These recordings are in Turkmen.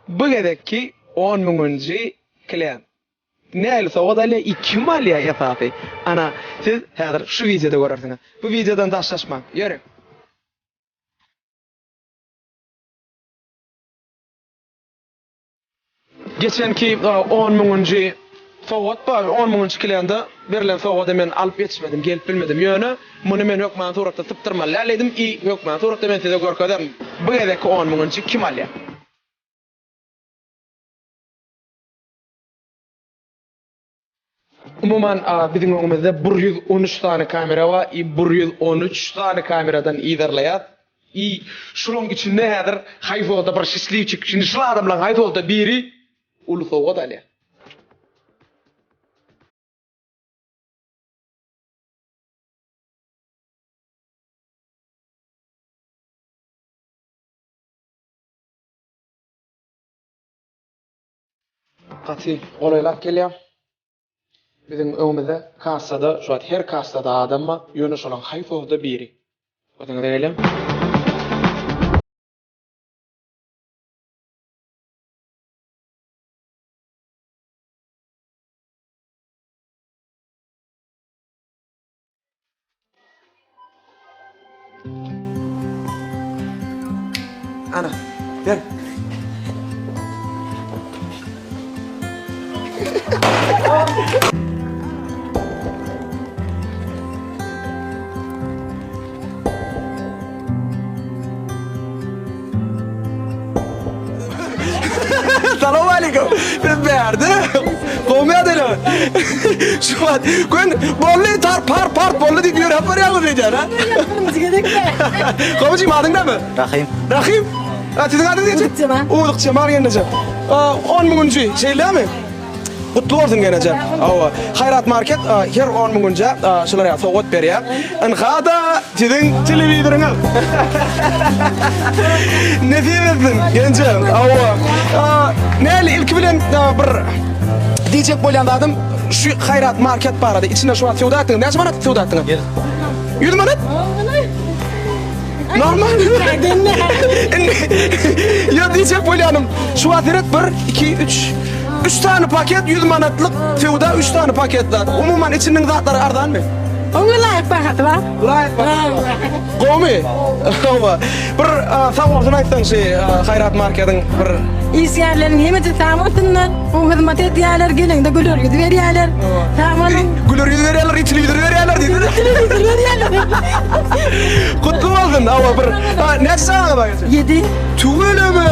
Bu gezekki on müňünji klient. Nähili sowgat alýar i kim alýar esasy? Ana, siz häzir şu wideoda görersiňiz. Bu wideodan daşlaşmaň. Ýörüň. Geçenki on müňünji sowgat bar, on müňünji klende berlen sowgady men alyp ýetişmedim, gelip bilmedim. Ýöne muny men hökman suratda sypdyrmaly däl diýdim i hökman suratda men size görkezerin. Bu gezekki on müňünji kim alýar? Umuman biziň öňümizde 113 sany kamera bar i 113 sany kameradan yzarlaýas. I şulaň içinde häzir haýsy bolsa bir şisliwçik, şindi şul adamlaň haýsy bolsa biri uly sowgat alýar. Gaty golaýlap gelýär. Biziň öňümizde kassada, şu wagt her kassada adam bar, ýöne şolaň haýsy bolsa biri. Göziňize gelýär. Ana, ber. Salam aleyküm. Biz bärde. Gowmy ýagdaýlar? Şu wagt gün bolly tar par par bolly diýip ýöräp barýaňyz öýdýän ha? Birinji gezek. Gowjy adyň näme? Rahim. Rahim? Ha siziň adyňyz näçe? Udyk Jemal. Udyk Jemal gelneje. 10 müňünji, şeýlemi? Gutly bolsun gelneje. Hawa. Haýrat market her 10 müňünjä şular ýaly sowgat berýär. Ynha-da siziň telewizoryňyz. Nesip etsin, genje. Hawa. Näli ilki bilen bir diýjek bolýan zadym şu Haýrat market barada. Içinde şu wagt söwda etdiňiz. Näçe manat söwda etdiňiz? 100 manat? Normal. Indi ýa diýjek bolýanym, şu wagt seret 1 2 3 3 sany paket 100 manatlyk söwda 3 sany paket zat. Umuman içiniň zatlary arzanmy? Oňa laýyk bahasy bar. Laýyk bahasy bar. Gowmy? Hawa. Bir sag bolsun aýtsaň şu Haýrat marketiň bir Işgärleriň hemmesi sag bolsunlar. Gowy hyzmat edýärler, geleňde güler ýüz berýärler. Sag boluň. Güler ýüz berýärler, telewizor berýärler diýdi. Telewizor berýärler. Gutly bolsun. Hawa bir näçe çagaňyz bar? Ýedi. Tüweleme.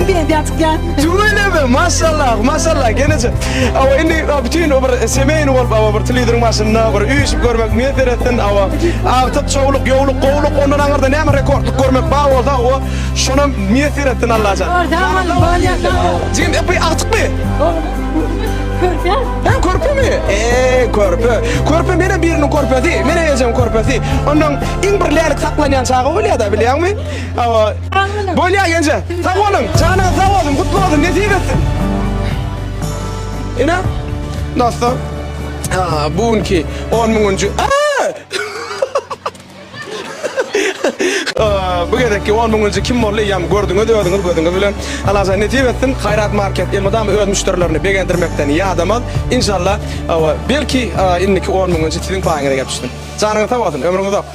Pensiýa çykýar. Tüweleme, maşallah, maşallah, geneje. Awa indi bütin bir semeýni bolup awa bir telewizoryň başynda bir üýşüp görmek miýesser etsin. Awa agtyk, çowluk, ýowluk, gowluk ondan aňyrda näme rekordlyk görmek bar bolsa awa şonam miýesser etsin Allajan. Sag boluň, bolýar, sag boluň. Jigim, bu agtykmy? Körpe. Hä, körpemi? Eee, körpe. Körpe menem biriniň körpesi, menem ejemiň körpesi. Ondan iň bir lälik saklanýan çaga bolýar-da, bilýäňmi? Hawa. Bolýar, genje. Sag boluň. Janyňyz sag bolsun, gutly bolsun, nesip etsin. Ine, dostlar, bu günki on müňünji... Bu gezekki on müňünji kim boldy eýýäm gördüňiz özüňiz gözüňiz bilen. Allajan nesip etsin Haýrat market elmydama öz müşderilerini begendirmekden ýadamaz. Inşallah belki indiki on müňünji siziň paýyňyza gelip düşsün. Janyňyz sag bolsun, ömrüňiz uzak.